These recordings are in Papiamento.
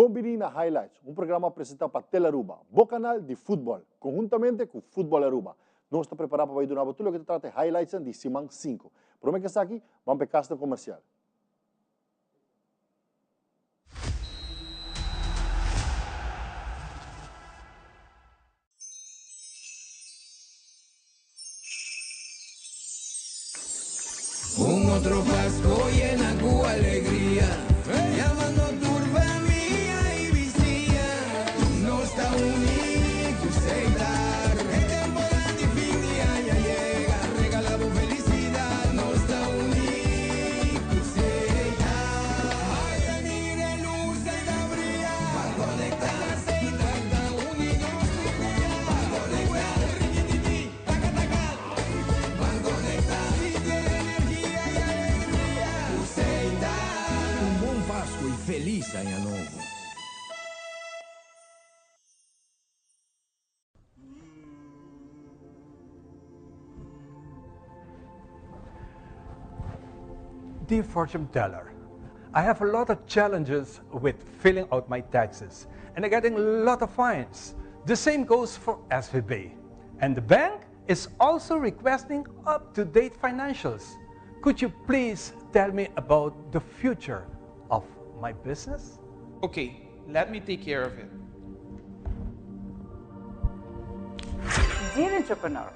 Bon bini na Highlights, un programa presenta pa Telaruba, bo canal di futbol, conhuntamente cu Futbol Aruba. Nos ta prepara pa bay duna bo tur loke ta trata e highlightsnan di siman 5. Prome cu esaki, ban pa e casnan comercial. Un otro Pasco yena cu alegria, Yamando tur famia y bisiña. Nos ta uni cu Setar. E temporada di fin di aña yega, Regala bo felicidad. Nos ta uni cu Setar. Ay, ay, mira e luz ey ta bria. Ban conecta, Setar ta uni nos tur dia. Ban conecta, rikititi. Taka taka, ban conecta. Sinti e energia y alegria cu Setar. Un bon Pasco y feliz aña nobo. Dear fortune teller, I have a lot of challenges with filling out my taxes and I'm getting a lot of fines. The same goes for SVB. And the bank is also requesting up-to-date financials. Could you please tell me about the future of my business? Okay, let me take care of it. Dear entrepreneur,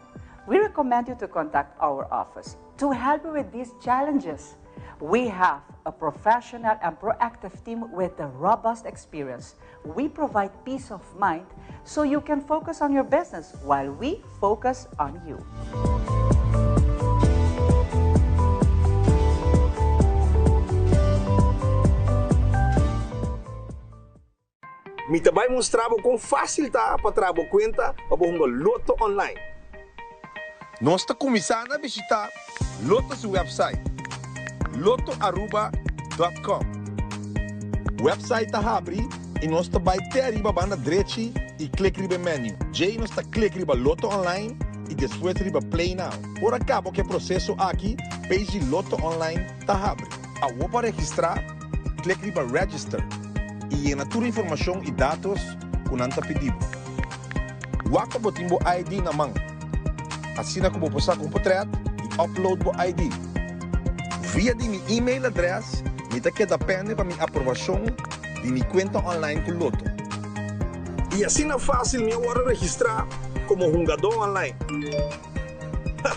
we recommend you to contact our office to help you with these challenges. We have a professional and proactive team with a robust experience. We provide peace of mind so you can focus on your business while we focus on you. Mi ta bai mustra bo kon fásil ta pa traha bo kuenta pa bo hunga Lotto online. Nos ta kuminsá na bishitá Lotto su wèpsait, lottoaruba dòt kòm. Wèpsait ta habri i nos ta bai te ariba banda drechi i klik riba e menu. Djei nos ta klik riba Lotto Online i despues riba Play Now. Ora kaba ku e proseso aki, page di Lotto Online ta habri. Awor pa registrá, klik riba Register i yena tur informashon i datos ku nan ta pidi bo. Wak pa bo tin bo ID na man, asina ku bo por saka un potrèt i upload bo ID. Via di mi email adrès mi ta keda pende pa mi aprobashon di mi kuenta online ku Lotto. I asina fásil mi a wòrdu registrá komo hungadó online. Ha!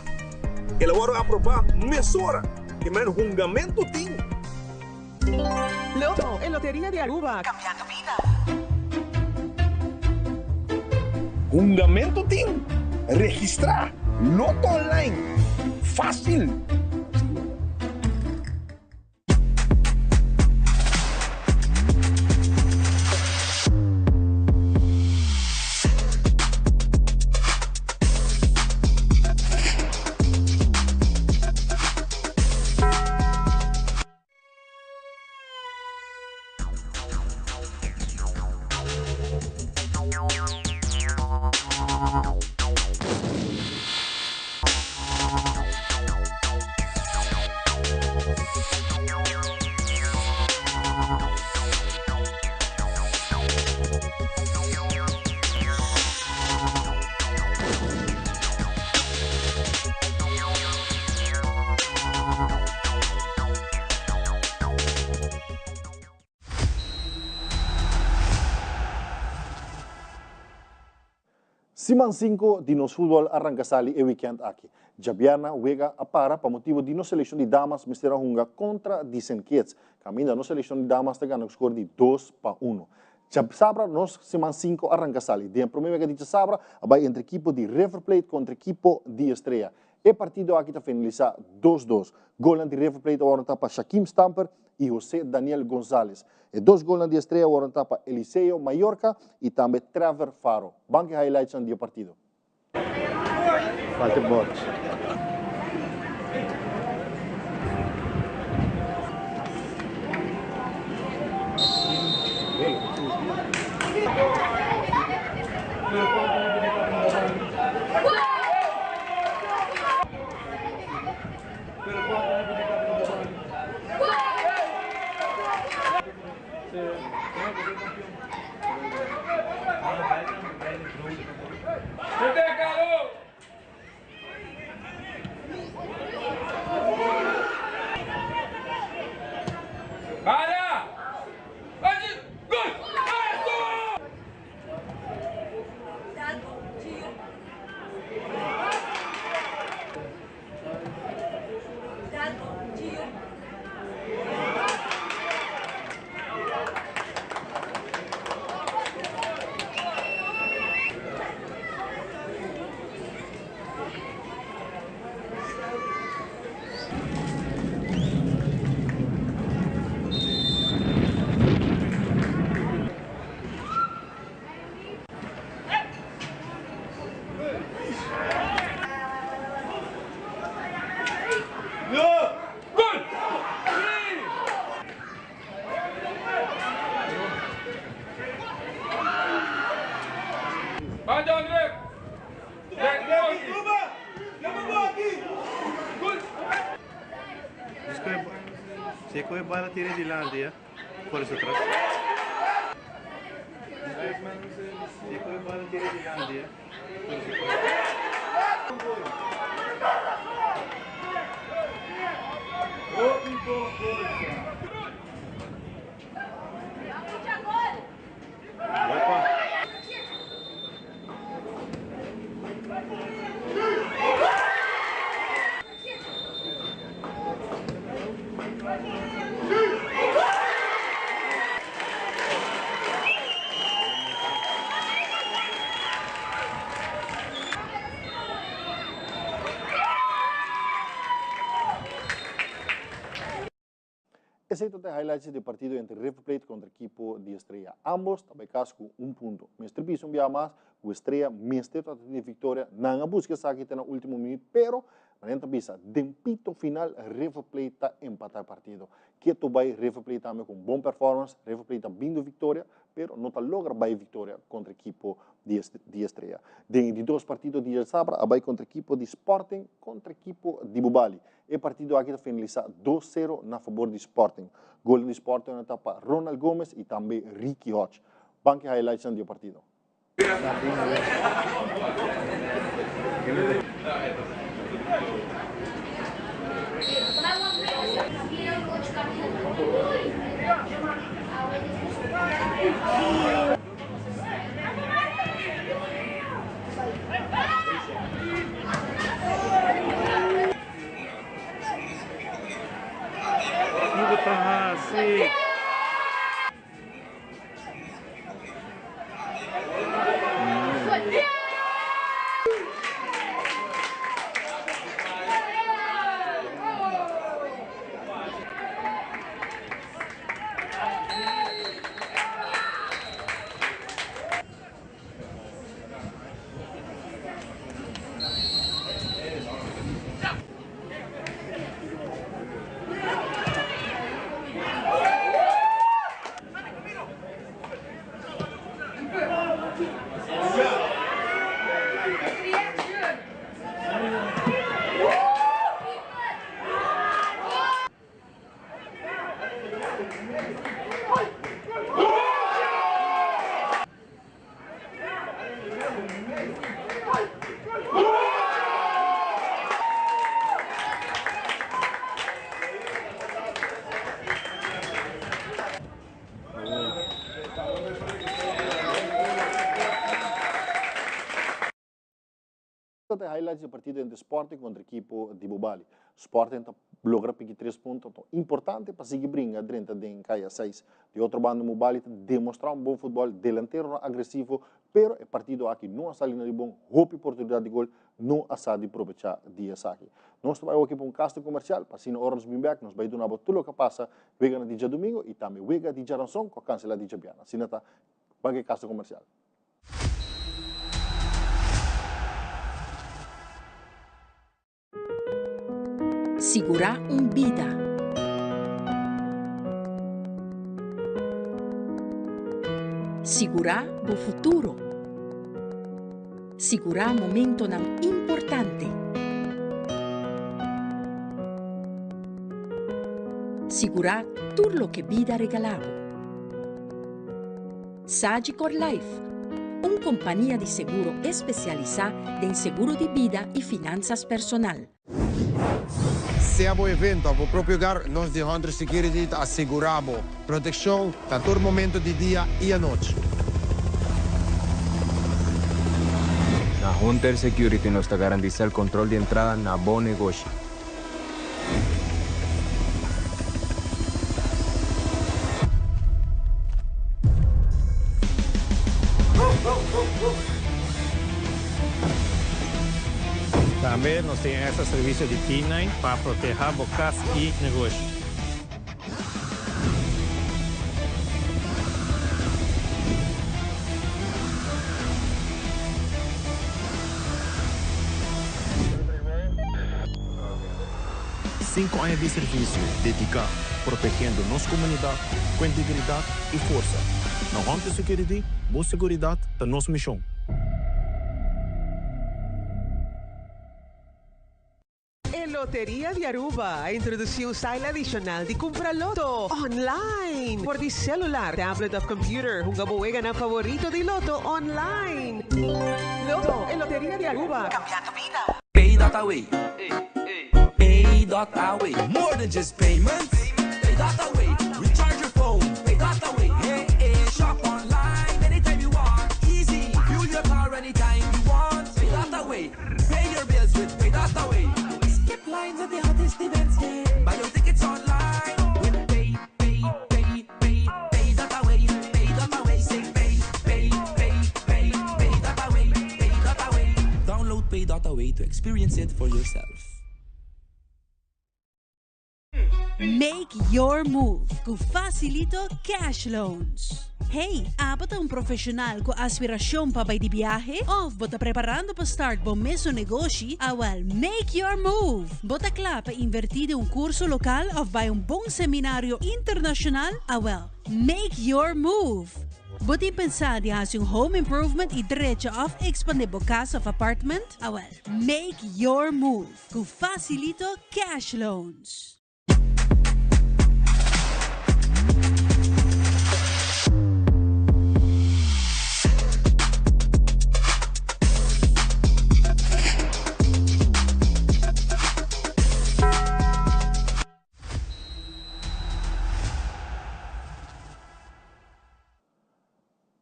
El a wòrdu aprobá mesora ke men hungamentu tin. Lotto, e loteria di Aruba. Cambiando bida. Hungamento tin? Registra! Lotto Online! Facil! Siman 5 di nos futbol a ranca sali e weekend aki. Djabièrna wega a para pa motibo di nos seleccion di damas mester a hunga contra di Saint Kitts. Caminda nos seleccion di damas ta gana cu score di 2-1. Djasabra nos siman 5 a ranca sali. Den e prome wega di djasabra a bay entre ekipo di River Plate contra ekipo di Estrella. E partido aki ta finalisa dos dos. Golnan di River Plate a wòrdu ta pa Shaquim Stamper i Jose Daniel Gonzalez. E dos golnan di Estrella a wòrdu ta pa Eliseo Mayorca i tambe Trevor Faro. Ban ku e highlightsnan di e partido. Falta e bòrchi. E coge bala tira dilanti ya. Por su atrás. E coge bala tira dilanti ya. Por su atrás. Esey ta e highlights di e partido entre River Plate contra ekipo di Estrella. Ambos ta bay cas cu un punto. Mester bisa un biaha mas cu Estrella mester ta tin e victoria. Nan a busca esaki te na ultimo minuut pero manera ta bisa den pito final River Plate ta empata e partido. Keto bay River Plate tambe cu un bon performance. River Plate ta bin di victoria pero no ta logra bay victoria contra ekipo di Estrella. Den e di dos partido di djasabra a bay contra ekipo di Sporting contra ekipo di Bubali. E partido aki ta finalisá dos sero na fabor di Sporting. Golnan di Sporting a ta pa Ronald Gomes i tambe Ricky Hodge. Ban ki highlightsnan di e partido. Kibo ta hasi? Ta e highlights di e partido entre Sporting contra ekipo di Bubali. Sporting ta logra piki tres punto to importante pa sigui bringa drenta den kaya seis. Di otro banda Bubali ta demostra un bon futbol, delanteronan agresivo, pero e partido aki no a sali na di bon, hopi oportunidad di gol no a sa di probecha di esaki. Nos ta bai awor aki pa un kasto komersial, pa asina ora nos bin bek nos bai duna bo tur loke a pasa weganan di djadumingo i tambe wega di djaranson ku a kansela di djabièrnè. Asina ta ban ke kasto komersial. Sigurá un bida. Sigurá bo futuro. Sigurá momentonan importante. Sigurá tur loke bida regalá bo. Sagicor Life, un kompania di seguro espesialisá den seguro di bida i finansas personal. Sea bo evento of bo propio hogar, nos di Hunter Security ta asegurá bo protekshon na tur momento di dia i anochi. Na Hunter Security nos ta garantisa el control di entrada na bo negoshi. Tambe nos tin extra servicio di K-nine pa proteha bo cas y negoshi. Sinku aña di servisio dediká protegiendo nos komunidat ku integridat i forsa. Na Hunter Security, bo seguridat ta nos mishon. E E Loteria di Aruba a introduci un style adicional di cumpra Lotto online! For di celular, tablet of computer, hunga bo weganan favorito di Lotto online! Lotto, e Loteria di Aruba, cambiando bida! Pay dot away. Pay dot away. More than just payments. Pay dot away. Recharge your phone. Pay dot away. Hey, hey. Shop online anytime you want. Easy. Fuel your car anytime you want. Pay dot away. Pay your bills with Pay dot away. Skip lines at the hottest events. Yeah. Buy your tickets online with Pay, Pay, Pay, Pay, Pay dot away. Pay dot away. Say pay, pay, pay, pay, pay dot away. Pay dot away. Download Pay dot away to experience it for yourself. Make your move ku Facilito Cash Loans. Hey, abo ta un profesional ku aspiracion pa bai di biahe? Of bo ta preparando pa start bo mesun negoshi? Awel, make your move! Bo ta kla pa inverti den un curso local of bai un bon seminario internacional? Awel, make your move! Bo tin pensa di hasi un home improvement y drecha of expande bo cas of apartment? Awel, make your move ku Facilito Cash Loans.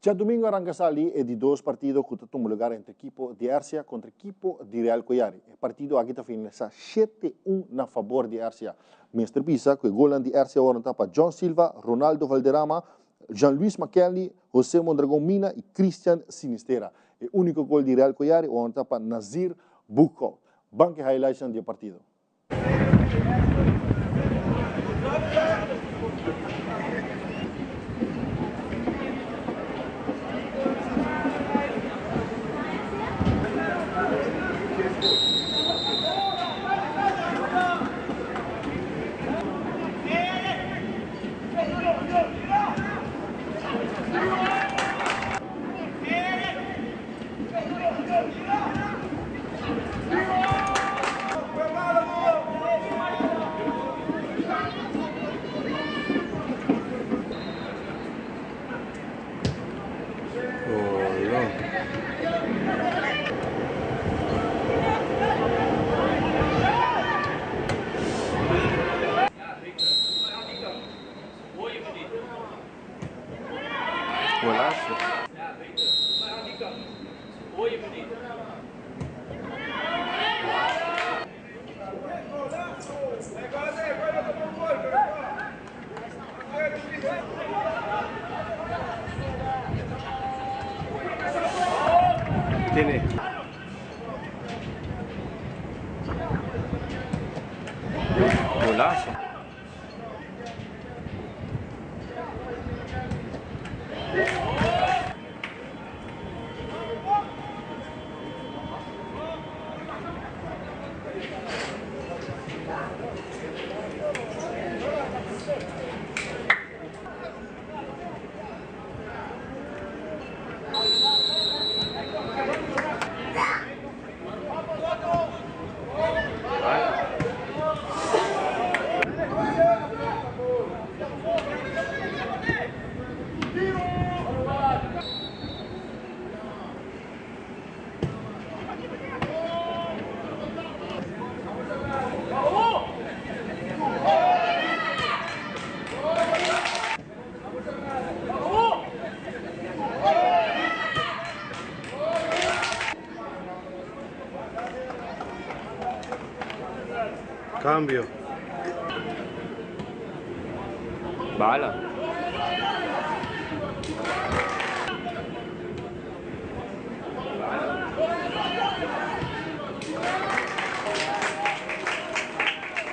Djadumingu a ranka sali e di dos partido ku ta tuma lugar entre ekipo di RCA kontra ekipo di Real Koyari. E partido aki ta finalisá shete un na fabor di RCA. Mester bisa ku e golnan di RCA wòrdu ta pa John Silva, Ronaldo Valderrama, Jean Luis Makelny, Jose Mondragon Mina i Christian Sinistera. E úniko gol di Real Koyari wòrdu ta pa Nazir Boekhout. Ban ku e highlightsnan di e partido. Golazo. Tiene. Golazo. Cambio. Bala.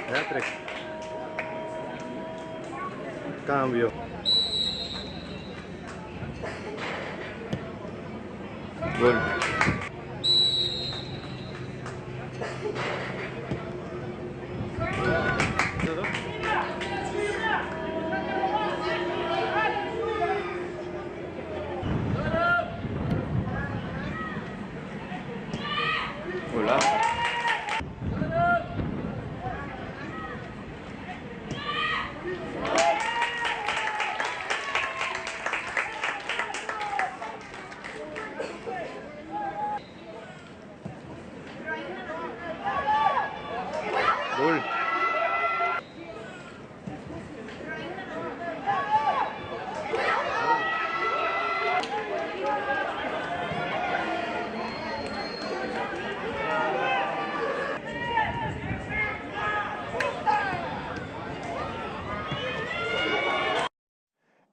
Hat-trick. Cambio. Gol. Golazo. Gol.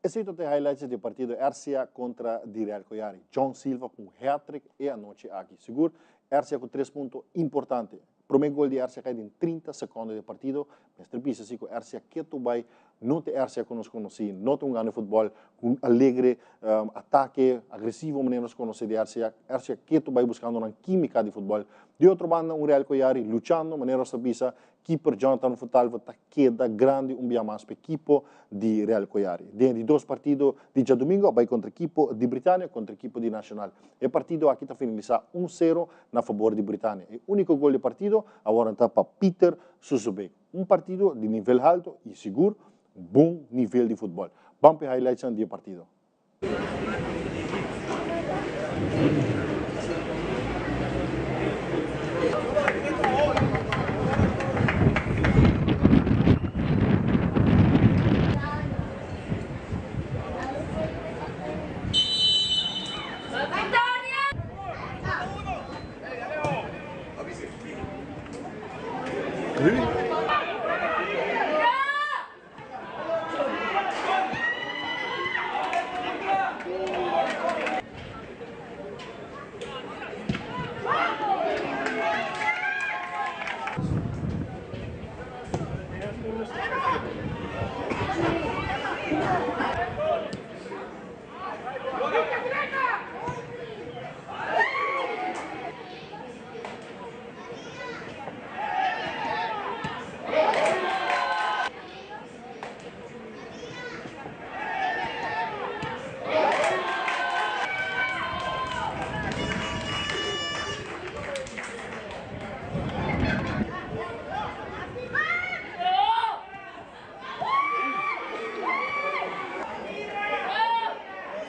Esey ta e highlights di e partido RCA contra di Real Koyari. John Silva cu un hat-trick e anochi aki. Sigur RCA cu tres punto importante. Prome gol di RCA cay den 30 seconde di e partido. Mester bisa si cu RCA keto bay no ta e RCA cu nos conoci. No ta un gane futbol cu un alegre atake agresivo manera nos conoce di RCA. RCA keto bay buscando nan quimica di futbol. Di otro banda un Real Koyari luchando manera nos ta bisa Keeper Jonathan Fontalvo ta keda grandi un bia mas pa ekipo di Real Koyari. Den e di dos partido di djadumingo a bai kontra ekipo di Britania kontra ekipo di Nacional. E partido aki ta finalisá un sero na fabor di Britania. E úniko gol di e partido a wòrdu anotá pa Peter Suzubeek. Un partido di nivel halto i sigur bon nivel di futbòl. Ban pa e highlightsnan di e partido.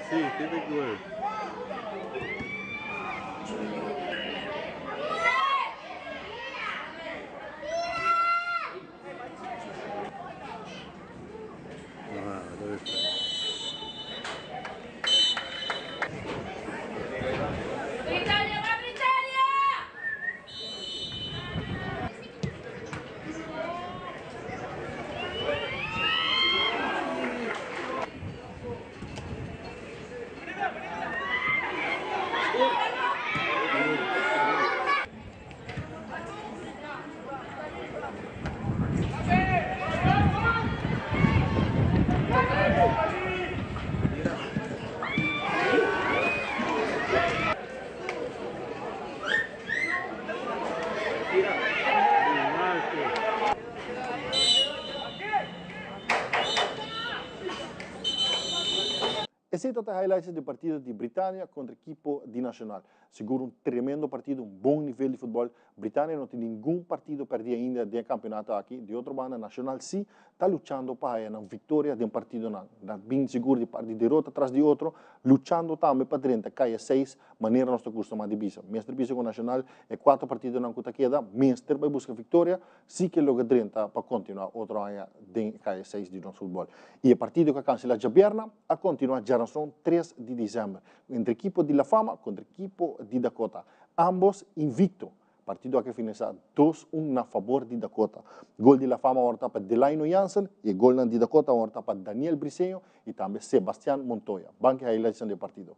Sí, tiene gol. Esey ta ta highlights di partido di Britania contra equipo di Nacional. Sigur un tremendo partido, un bon nivel di futbol. Britania no tin ningun partido perdi ainda den e campeonato aki. Di otro banda Nacional si ta luchando pa haya nan victoria den partidonan. Nan bin sigur di par di derota tras di otro, luchando tambe pa drenta caya seis manera nos ta custuma di bisa. Mester bisa cu Nacional e cuatro partidonan cu ta keda mester bay busca victoria si ke logra drenta pa continua otro aña den e caya seis di nos futbol. Y e partido cu a cancela djabièrna a continua djaranson tres di december entre ekipo di La Fama contra ekipo di Dakota. Ambos invicto. Partido aki a finalisa dos un na fabor di Dakota. Gol di La Fama awor ta pa Delaino Jansen y e golnan di Dakota awor ta pa Daniel Briceño y tambe Sebastian Montoya. Ban ke highlightsnan di e partido.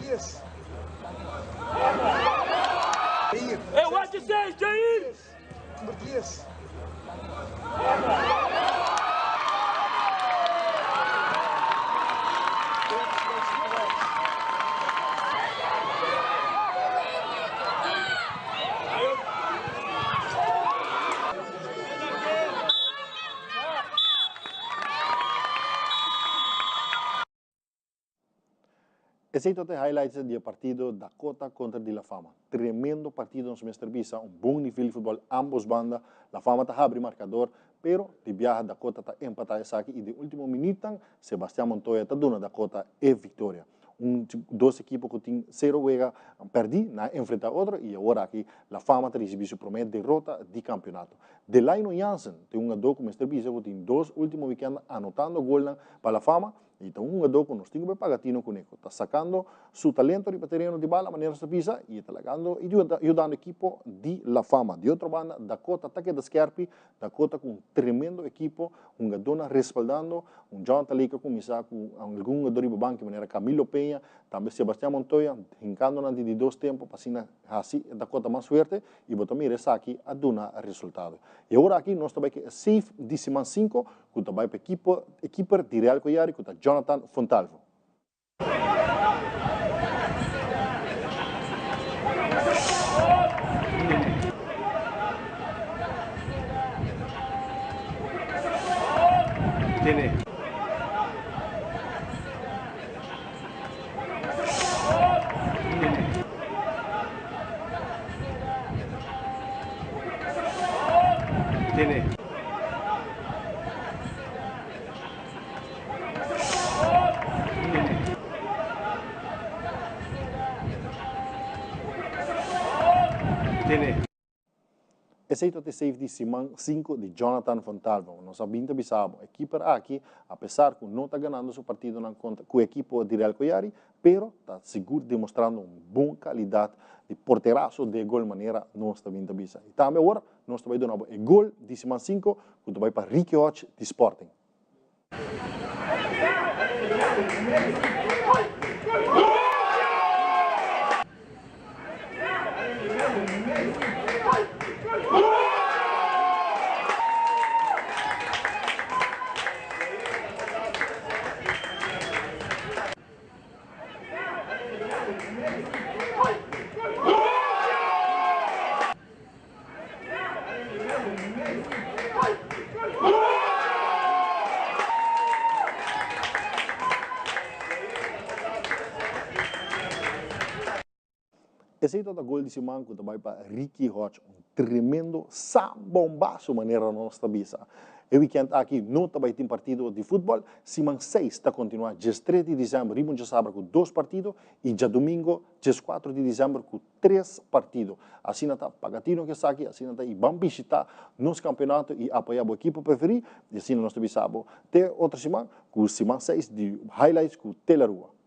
10. Hey, what you say, Jair? Nummer 10. Esey ta e highlights di e partido Dakota contra di La Fama. Tremendo partido nos mester bisa, un bon nivel di futbol ambos banda. La Fama ta habri marcador, pero di biaha Dakota ta empata esaki y den ultimo minuutnan Sebastian Montoya ta duna Dakota e victoria. Un dos ekipo ku tin sero wega pèrdí nan a enfrentá otro i awor aki La Fama ta risibí su promé derota di kampeonato. Delaino Jansen ta e hungadó ku mester bisa ku tin dos último wikènt anotando golnan pa La Fama i ta un hungadó ku nos tin ku bai paga tino kuné ku ta sakando su talento riba tereno di bala manera nos ta bisa i e ta lagando i yudando ekipo di La Fama. Di otro banda Dakota ta keda skèrpi Dakota ku un tremendo ekipo, hungadónan respaldando, un Jonathan Lee ku a kuminsá ku algun hungadó riba banki manera Camilo Peña, tambe Sebastian Montoya, hinkando nan di di dos tempu pa asina hasi e Dakota mas fuerte i bo ta mira esaki a duna resultado. I awor aki nos ta bai ku e safe di siman sinku ku ta bai pa ekipo e kiper di Real Koyari ku ta Jonathan Fontalvo. Tiene. Tiene. Tiene. Esey ta te save di siman sinku di Jonathan Fontalvo. Nos a bin ta bisa bo, e keeper aki, a pesar cu no ta ganando su partidonan contra cu ekipo di Real Koyari, pero ta sigur demostrando un bon calidad di porterazo de gol manera nos ta bin ta bisa. Y tambe awor nos ta bay duna bo e gol di siman sinku cu ta bay pa Ricky Hodge di Sporting. Esey tabata gol di siman cu ta bay pa Ricky Hodge, un tremendo sambombazo manera nos ta bisa. E weekend aki no ta bay tin partido di futbol, siman seis ta continua diestres di december riba un djasabra cu dos partido y djadomingo diescuatro di december cu tres partido. Asina ta paga tino ku esaki, asina ta i ban bishita nos kampeonato i apoya bo ekipo preferí i asina nos ta bisa bo te otro siman ku siman seis di highlights ku Telarua.